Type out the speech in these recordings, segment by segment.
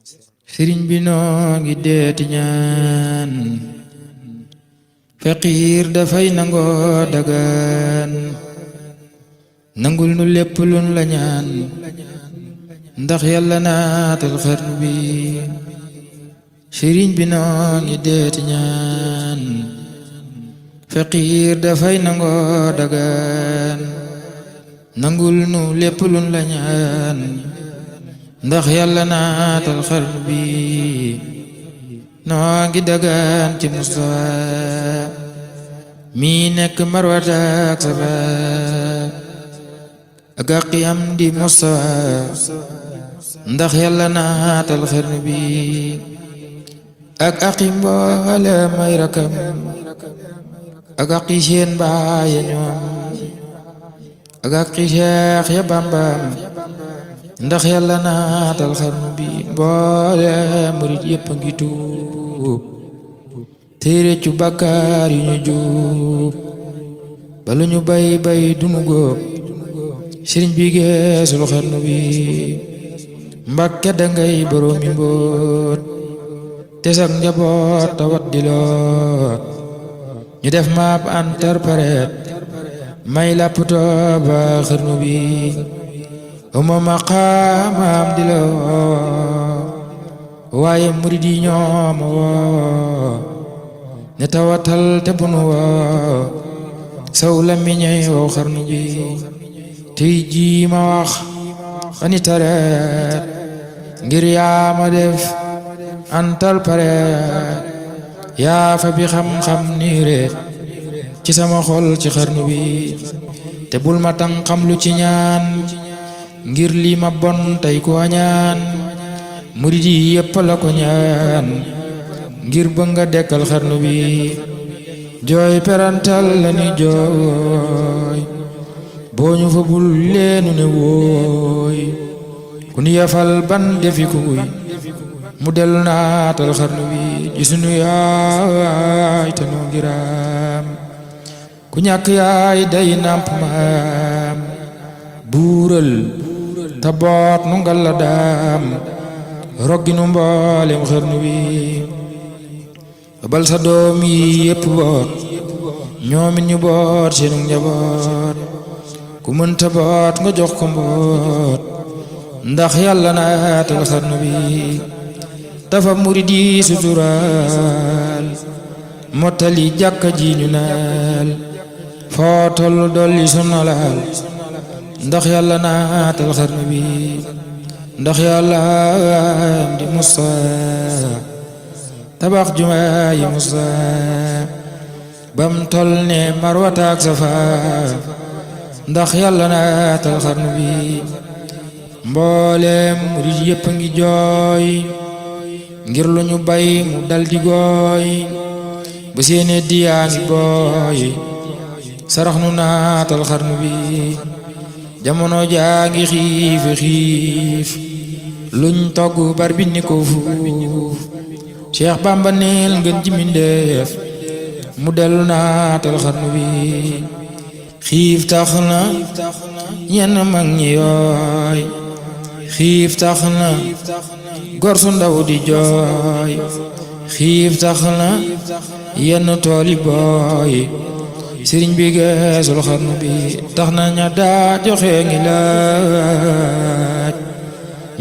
sëriñ bi noo ngi deeti ñaan faqiir dafay nangoo dagaan nangul nu lépp luñ la ñaan ndax yàlla naatal xarnu bi sëriñ bi noo ngi deeti ñaan faqiir dafay nangoo dagaan nangul nu lépp luñ la ñaan ndax yàlla naatal xarnu bi noo ngi dagaan ci Mustafa mi nekk Marwata ak Safa ak àqi am di Mustafa ndax yàlla naatal xarnu bi ak àqi mboole may rakam ak àqi seen baay ñoom ak àqi Seex ya Bambam ndax yàlla naatal xarnu bi mboole murit yépp a ngi tuub tey réccu bàkkaar yu ñu juub balu ñu bay bay dunu góob sëriñ bi geesul xarnu bi Mbàkke dangay boroomi mbóot te sak njaboot tawat di loot ñu def maap interprète may lapptoo ba xarnu bi uma maqaamam di la waaye murid yi ñoom woo ne tawatal te bunu woo saw la miñey wow xarnu bi tey jii ma wax ani tareet ngir yaa ma def antal pareet yaa fa bi xam-xam nii reet ci sama xol ci xarnu bi te bul ma tan xam lu ci ñaan ngir lii ma bon tey ko ñaan murid yi yépp la ko ñaan ngir bëgg nga dekkal xarnu bi jooy perantal la ni jooy boo ñu fa bul leenu ne wooy ku ni yafal ban defi kuy mu dellu naatal xarnu bi ji sunu yaay te noo ngiraam ku ñàkk yaay day nàmp maam buural ta boot nu ngal la daam roggi nu mboolem xarnu bi bal sa doom yi yépp boot ñoomit ñu boot seenu njaboot ku mënta boot nga jox ko mboot ndax yàlla naatal xarnu bi dafa murid yi suturaal mottali jàkka ji ñu naal foo tollu dolli sunnalaal ndax yàlla naatal xarnu bi ndax yàlla am di Musa tabax jumaa yi Musa bam tol ne Marwata ak Safa ndax yàlla naatal xarnu bi mboolem murid yépp a ngi jooy ngir lu ñu bay mu dal di gooy ba seene diyaa ngi booy sarax nu naatal xarnu bi jamono jaa ngi xiif xiif luñ togg bar bi ni ko fuuf Cheikh Bamba neel ngeen ji mindeef mu dellu naatal xarnu bi xiif tax na ñenn mag ñi yooy xiif tax na gor su ndaw di jooy xiif tax na yenn tooli booy sëriñ bi geesul xarnu bi tax na ña daa joxe ngi laaj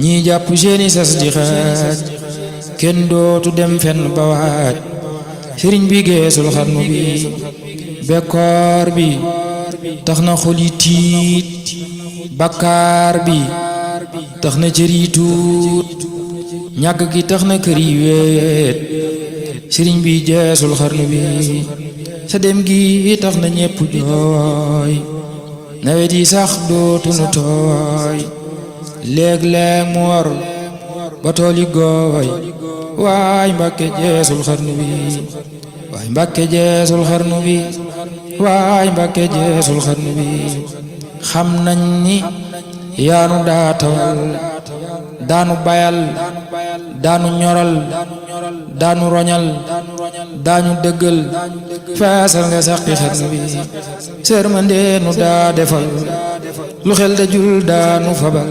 ñi jàpp seeni sas di xaaj kenn dootu dem fenn ba waaj sëriñ bi geesul xarnu bi bekkoor bi tax na xol yi tiit bakkaar bi tax na cër yi tuut ñàkk gi tax na kër yi weet sëriñ bi geesul xarnu bi sa dem gi tax na ñépp jooy nawet yi sax dootunu tooy léeg-léeg mu war ba tool yi gooy waay Mbàkke geesul xarnu bi waay Mbàkke geesul xarnu bi waay Mbàkke geesul xarnu bi xam nañ ni yaanu daa tawal daanu bayal daanu ñoral daanu roñal daanu dëggal feesal nga saqi xarnu bi sërmandeenu daa defal lu xel dajul daanu fabal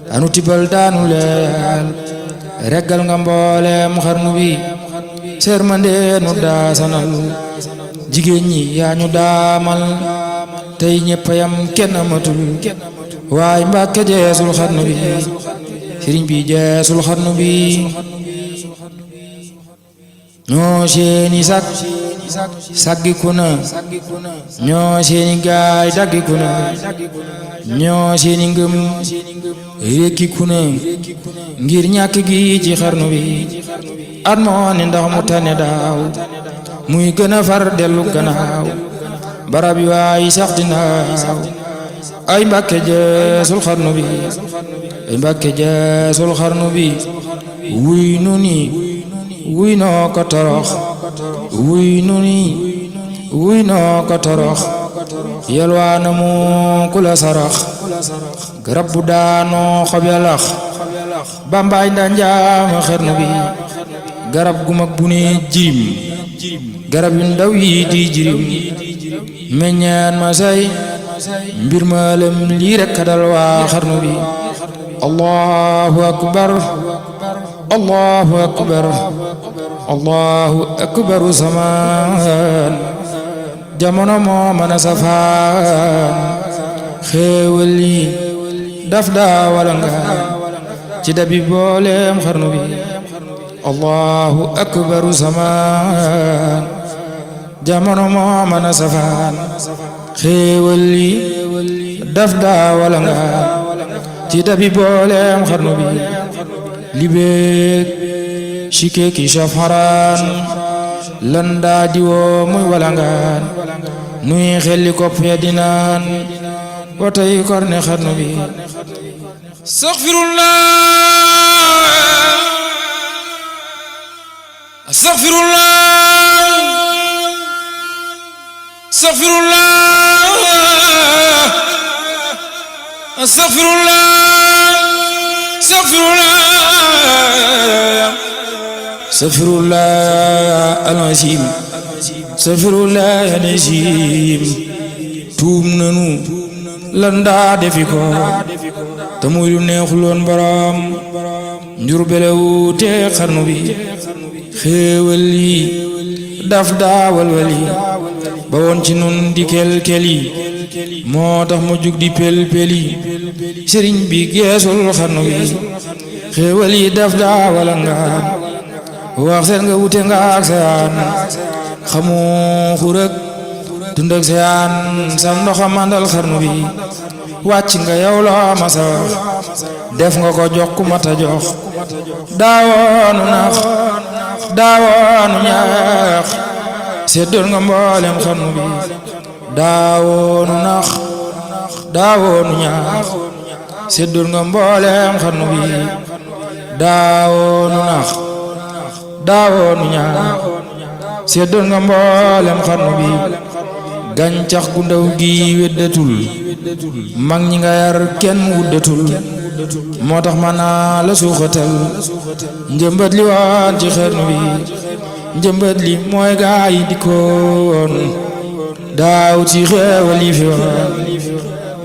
daanu tibal daanu leel reggal nga mboolem xarnu bi sërmande nu daasanal jigéen ñi yaa ñu daamal tey ñëpp yam kenn amatul waaye Mbàkke jeesul xarnu bi sëriñ bi jeesul xarnu bi ñoo seeni saggiku na ñoo seeni gaay daggiku na ñoo seeni ngëm rékkiku na ngir ñàkk gi ci xarnu bi at moo ne ndax mu tane daaw muy gën a far dellu gannaaw barab yi waay sax dinaaw ay Mbàkke jeesul xarnu bi ay Mbàkke jeesul xarnu bi wuy nu ni wuy noo ko torox wuy nu ni wuy noo ko torox yelwaana mu ku la sarax garab bu daanoo xob ya lax bambaay nda njaama xarnu bi garab gu mag bu ne jirim garab yu ndaw yi di jirim meññaan ma say mbir ma lem lii rekk dal waa xarnu bi allahu akbar allahu akbar allahu akbaru samaan jamono moo mën a safaan xéewal yi daf daa wala nga ci dabi booleem xarnu bi allahu akbaru samaan jamono moo mën a safaan xéewal yi daf daa wala nga ci dabi booleem xarnu bi libeek shike ki shafaran lan daa diwoo muy walangaan nuy xelli kopp ya dinaan watay korne xarnu bi astaghfirullah astaghfirullah astaghfirullah astaghfirullah astaghfirullah al-azim astaghfirullah al-azim tuub nanu lan daa defi ko te muy lu neexuloon borom njur belewu te xarnu bi xéewal yi daf daa walwali ba woon ci nun di kel-keli moo tax mu jug di pel-peli sëriñ bi geesul xarnu bi xéewal yi daf daa walangaan wax seen nga wute nga ak seyaan xamu xurëg dund ak seyaan sam ndoxa mandal xarnu bi wàcc nga yow loo masa wax def nga ko jox ku mata jox daawoonu nax daawoonu ñaax seddoon nga mboolem xarnu bi daawoonu nax daawoonu ñaax seddoon nga mboolem xarnu bi daawoonu nax daawoonu ñaax seddoon nga mboolem xarnu bi gàncax gu ndaw gi weddatul mag ñi nga yar kenn wuddatul moo tax ma naa la suuxatal njëmbat li waan ci xarnu bi njëmbat li mooy gaa yi dikkoon daaw ci xeewal yi fi woon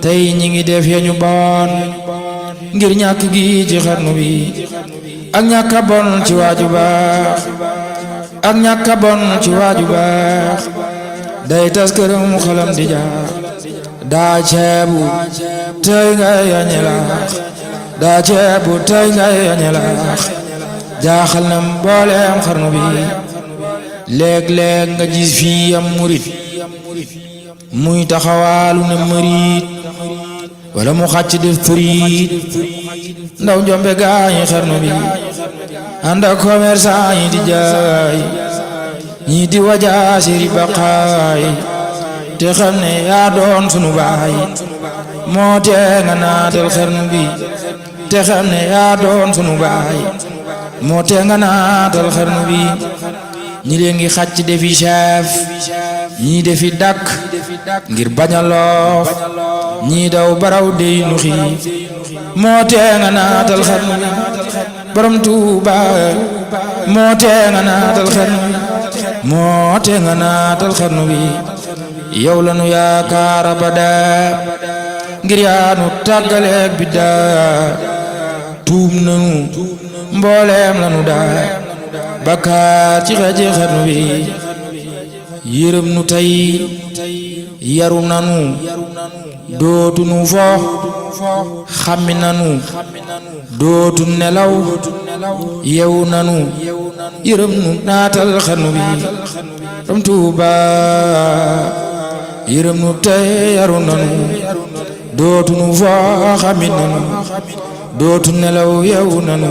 tey ñi ngi def ya ñu bon ngir ñàkk gi ci xarnu bi ak ñàkk a bon ci waaju baax ak ñàkk a bon ci waaju baax day tas këram xalam di jaax daa ceebu tey ngay añelaax daa ceebu tey ngay añelaax jaaxal na mbooleem xarnu bi léeg-léeg nga gis fii am murit muy taxawaalu ne mëriit wala mu xàcc def përiit ndaw njombe gaañi xarnu bi ànd ak commerçant yi di jaay ñii di wajaa siri baqaay te xam ne yaa doon sunu baay moo tee nga naatal xarnu bi te xam ne yaa doon sunu baay moo tee nga naatal xarnu bi ñi leen ngi xàcc defi chef ñii defi dàkk ngir bañ a loof ñii daw baraw dey nu xiif moo tee nga naatal xarnu bi borom Tuuba moo tee nga naatal xarnu bi moo tee nga naatal xarnu bi yow la nu yaakaar abada ngir yaa nu tàggaleeg biddaa tuub nanu mbooleem lanu daa bakkaar ci xeeti xarnu bi yërëm nu tey yaru nanu dootu nu fo xammi nanu dootu nelaw yewu nanu yërëm nu naatal xarnu bi ram Tuuba yërëm nu tey yaru nanu dootu nu fo xammi nanu dootu nelaw yewu nanu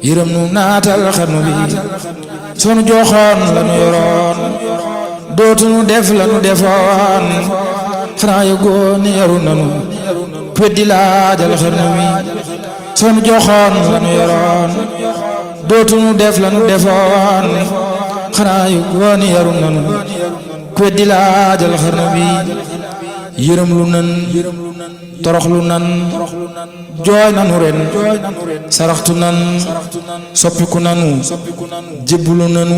yërëm nu naatal xarnu bi sonu joxoon lanu yoroon dootu nu def lanu defoon xanaa yëgoon yaru nanu weddi laajal xarnu bi sonu joxoon lanu yoroon dootu nu def lanu defoon xanaa yëgoon yaru nanu weddi laajal xarnu bi yërëm lu nan torox lu nan jooy nanu ren saraxtu nan soppiku nanu jébbulu nanu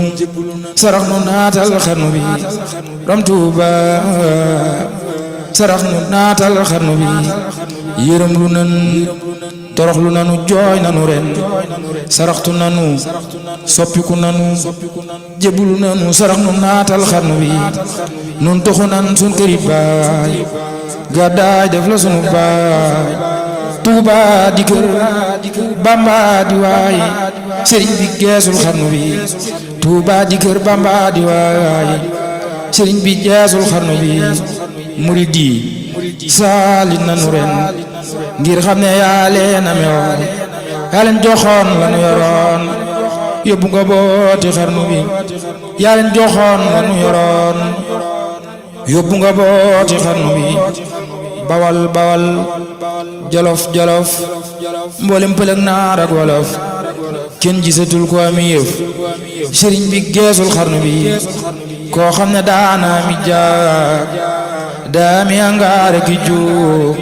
sarax nu naatal xarnu bi ram Tuuba sarax nu naatal xarnu bi yërëm lu nan torox lu nanu jooy nanu ren saraxtu nanu soppiku nanu jébbulu nanu sarax nu naatal xarnu bi nun toxu nan sun këri baay gàddaay def la sunu baay Tuuba di kër Bamba di waay sëriñ bi geesul xarnu bi Tuuba di kër Bamba di waay sëriñ bi geesul xarnu bi murid yi saali nanu ren ngir xam ne yaa leen amewoon yaa leen joxoon lanu yoroon yóbbu nga booti xarnu bi yaa leen joxoon lanu yoroon yóbbu nga booti xarnu bi bawal bawal jolof jolof mboolem pëlëg naar ak wolof kenn gisatul ko ami yëf sëriñ bi geesul xarnu bi koo xam ne daana mi jaag daa mi angaare ki jóg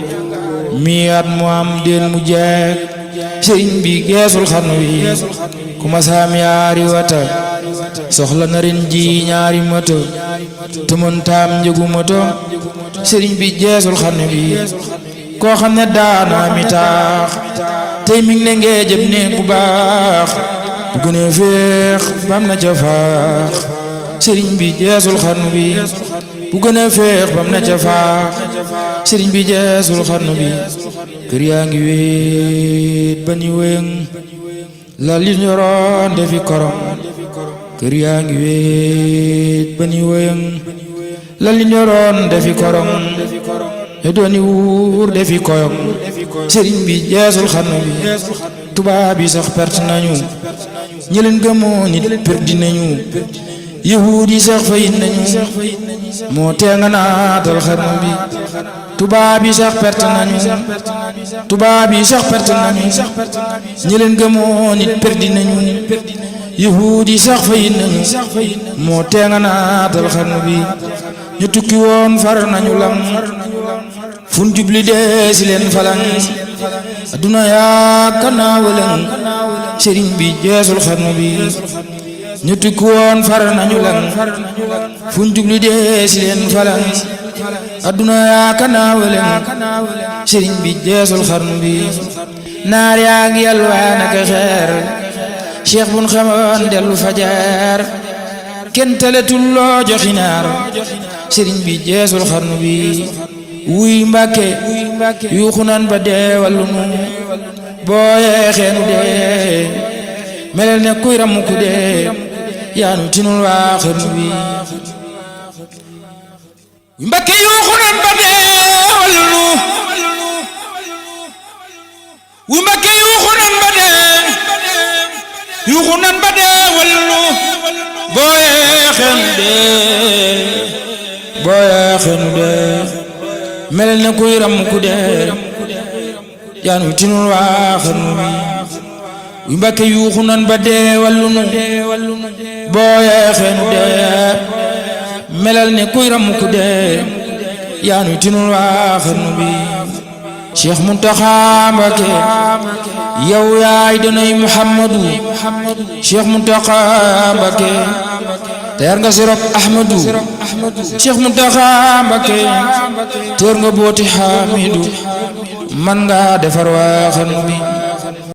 mi at mu am den mu jeeg sëriñ bi geesul xarnu bi ku ma saam yaari wata soxla na ren ji ñaari moto te mën taam njëgu moto sëriñ bi geesul xarnu bi koo xam ne daana mi taax tey mi ngi ne ngee jëb ne bu baax bu gënee féex bam na ca faax sëriñ bi geesul xarnu bi bu gënee féex bam na ca faax sëriñ bi geesul xarnu bi kër yaa ngi wéet ba ni wéng la li ñoroon defi korom kër yaa ngi wéet ba ni wéng la li ñoroon defi korom e dooni wuur defi koyom sëriñ bi geesul xarnu bi tubaab yi sax perte nañu ñi leen gëmoo nit perdi nañu yahuud yi sax fayit nañu moo tee nga naatal xarnu bi tubaab yi sax perte nañu tubaab yi sax perte nañu ñi leen gëmoo nit perdi nañu yahuud yi sax fayit nañu moo tee nga naatal xarnu bi ñu tukki woon far nañu lam fun jubli dee si leen falang adduna yaa kanaa wëlëng sëriñ bi geesul xarnu bi ñu tukki woon far nañu lang fun jubli dee si leen falang adduna yaa kanaa wëlëng sëriñ bi geesul xarnu bi naar yaa ngi yalwaan ak xeer cheikh bun xamoon dellu fajar kenn teletul loo joxi naar sëriñ bi geesul xarnu bi wuy Mbàkke yuuxu nan ba dee wallu nu boo yeexee nu dee melel ne kuy ramu ku dee yaanu tinul waa xarnu bi wuy Mbàkke yuuxu nan ba dee wallu nu wuy Mbàkke yuuxu nan ba dee yuuxu nan ba dee wallu nu boo yeexee nu dee boo yeexee nu dee melel ne kuy ram ku dee yaanu tinul waa xarnu bi wuy Mbàkke yuuxu nan ba dee wallu nu boo yeexee nu dee melel ne kuy ram ku dee yaanu tinul waa xarnu bi Cheikh Muntaxa Mbakke yow yaay donay Muhammadu Cheikh Muntaxa Mbakke teer nga si rob Ahmadu Cheikh Muntaxa Mbakke teer nga booti Hamidu man nga defar waa xarnu bi